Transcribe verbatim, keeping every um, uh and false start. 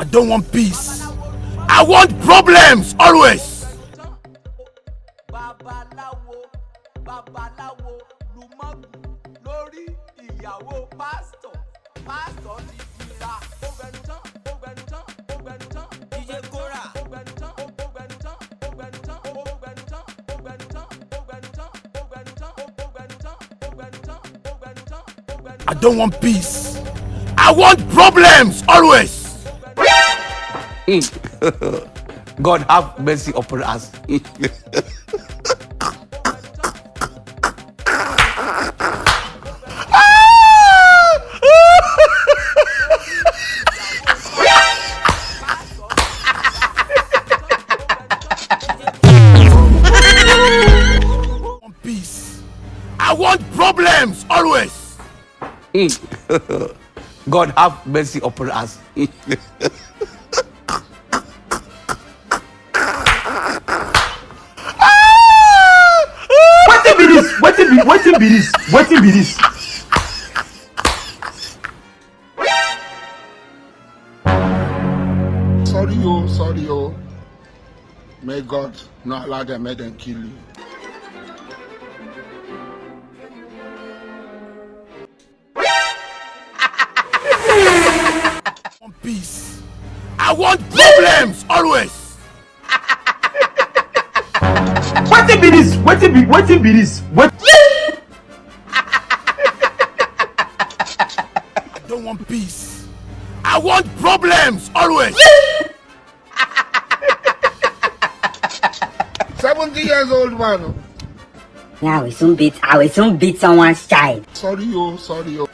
I don't want peace. I want problems always. Babaláwo, babaláwo, lumọ́gùn lórí ìyàwó pásítọ̀. Pásítọ̀ ti dira. Ó gbẹnu tán, ó gbẹnu tán, ó gbẹnu tán, ó gbẹnu tán, ó gbẹnu tán, ó gbẹnu tán, ó gbẹnu tán, ó gbẹnu tán, ó gbẹnu tán, ó gbẹnu tán, ó gbẹnu tán, ó gbẹnu tán, ó gbẹnu tán, ó gbẹnu tán, ó gbẹnu tán, ó gbẹnu tán. I don't want peace. I want problems always. God have mercy upon us. Peace. I want problems always. God have mercy upon us. Wetin be this? Wetin be wetin be this? Wetin be this? Sorry, oh, sorry, oh. May God not allow them, make them kill you. Want peace. I want problems always. Wetin be this? Wetin be wetin be this? What? I don't want peace. I want problems always. Seventy years old man. Yeah, I will soon beat. I will soon beat someone's child. Sorry, oh, sorry, oh.